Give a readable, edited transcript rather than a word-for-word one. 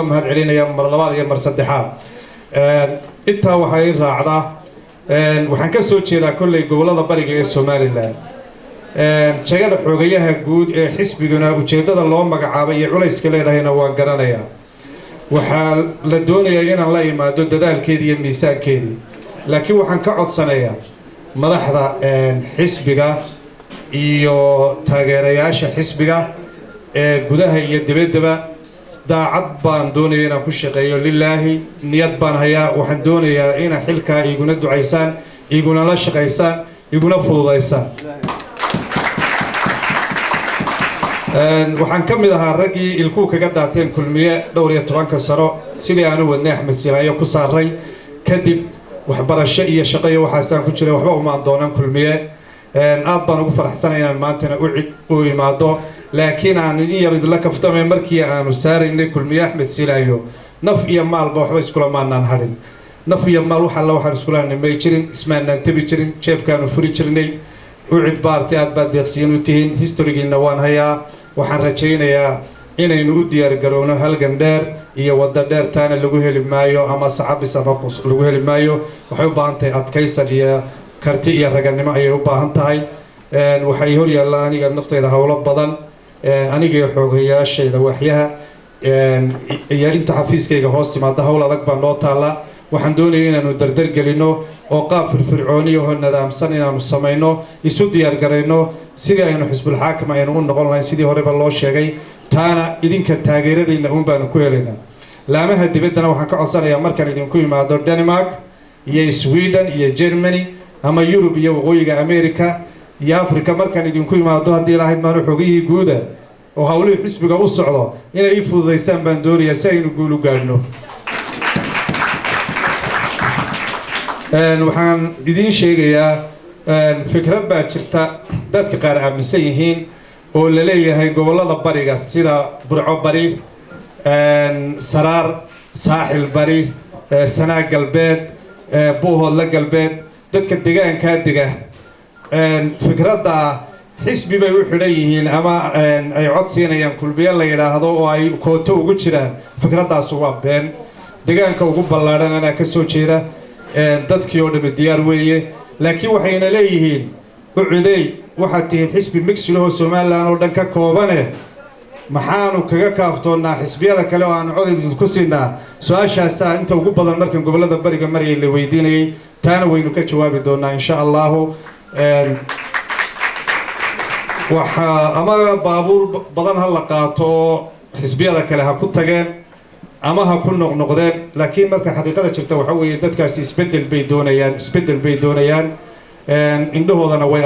Mahad celinaya mar labaad iyo mar saddexaad. Intaa waxaa ii raacdaa, waxaan ka soo jeedaa kolley gobollada bariga ee Somaliland. Jagada xoogayaha guud ee xisbiguna ujeeddada loo magacaabay iyo culayska leedahayna waan garanayaa. Waxaa la doonayaa inaan la imaado dadaalkeedii iyo miisaankeedii, laakiin waxaan ka codsanayaa madaxda xisbiga iyo taageerayaasha xisbiga ee gudaha iyo dibaddaba, daacad baan doonaya inaan ku shaqeeyo, lilaahi niyad baan hayaa. Waxaan doonayaa inaa xilkaa iguna ducaysaan, iguna la shaqaysaan, iguna fududaysaan. Waxaan ka mid ahaa raggii ilkuu kaga daateen Kulmiye dhowr iyo tobanka sano sidii aanu wadnay Axmed Silaayo ku saaray. Kadib waxbarasho iyo shaqo iyo waxaasaan ku jiray, waxba umaan doonan Kulmiye. Aad baan ugu faraxsanay inaan maantana u cid u imaado, laakiin aan idin yar idinla kaftamay. Markii aanu saaraynay Kulmiye Axmed Silaayo, naf iyo maalba waxba iskula maanaan hadhin. Naf iyo maal wax alla waxaan iskula hadhnay may jirin, ismaanaan tebi jirin, jeebkaanu furi jirnay. Ucid baarti aad baad deeqsiyin u tihiin, historygiina waan hayaa. Waxaan rajaynayaa inaynu u diyaargarowno halgan dheer iyo waddo dheer. Taana lagu heli maayo ama sacabis ama lagu heli maayo. Waxay u baahan tahay adkaysan iyo karti iyo raganimo ayay u baahan tahay. Waxay hor yaalla aniga naftayda howlo badan, aniga iyo xoogayaashayda waxyaha iyo inta xafiiskayga hoos timaada. Howl adag baa noo taalla. Waxaan doonaya inaanu dardar gelinno oo qaab firfircooniyahoo nadaamsan inaanu samayno, isu diyaargarayno sidii aynu xisbulxaakim aynu u noqon lahayn, sidii horeba loo sheegay. Taana idinka taageeradayna uun baanu ku helaynaa. Laamaha dibaddana waxaan ka codsanayaa, markaan idinku imaado Denmark iyo Sweden iyo Germany ama Yurub iyo Waqooyiga America iyo Africa, markaan idinku imaado, haddii lahayd maanu xogihii guuda oo howlihii xisbiga u socdo, inay ii fududaysaan baan doonayaa si aynu guul u gaadhno. Waxaan idiin sheegayaa, fikrad baa jirta dadka qaar aaminsan yihiin oo la leeyahay gobollada bariga sida Burco bari, Saraar, Saaxil bari, Sanaag galbeed, Buuhoodla galbeed, dadka degaankaa dega fikradda xisbi bay u xidhan yihiin ama ay cod siinayaan Kulmiye la yidhaahdo oo ay kooto ugu jiraan. Fikradaasu waa been. Degaanka ugu ballaadhan anaa ka soo jeeda, dadkii oo dhammi diyaar weeye, laakiin waxayna leeyihiin: "Ucudey, waxaad tihiin xisbi migsilahoo Somaliland oo dhan ka koobane, maxaanu kaga kaaftoonnaa xisbiyada kale oo aanu cod idinku siinaa?" Su-aashaasaa inta ugu badan markan gobollada bariga marayay la weydiinayay. Taana waynu ka jawaabi doonnaa, insha Allahu. Waxaa ama baabuur badan ha la qaato oo xisbiyada kale ha ku tageen ama ha ku noqnoqdeen, laakiin marka xaqiiqada jirta waxa weeye dadkaasi isbeddel bay doonayaan, isbeddel bay doonayaan, indhahoodana way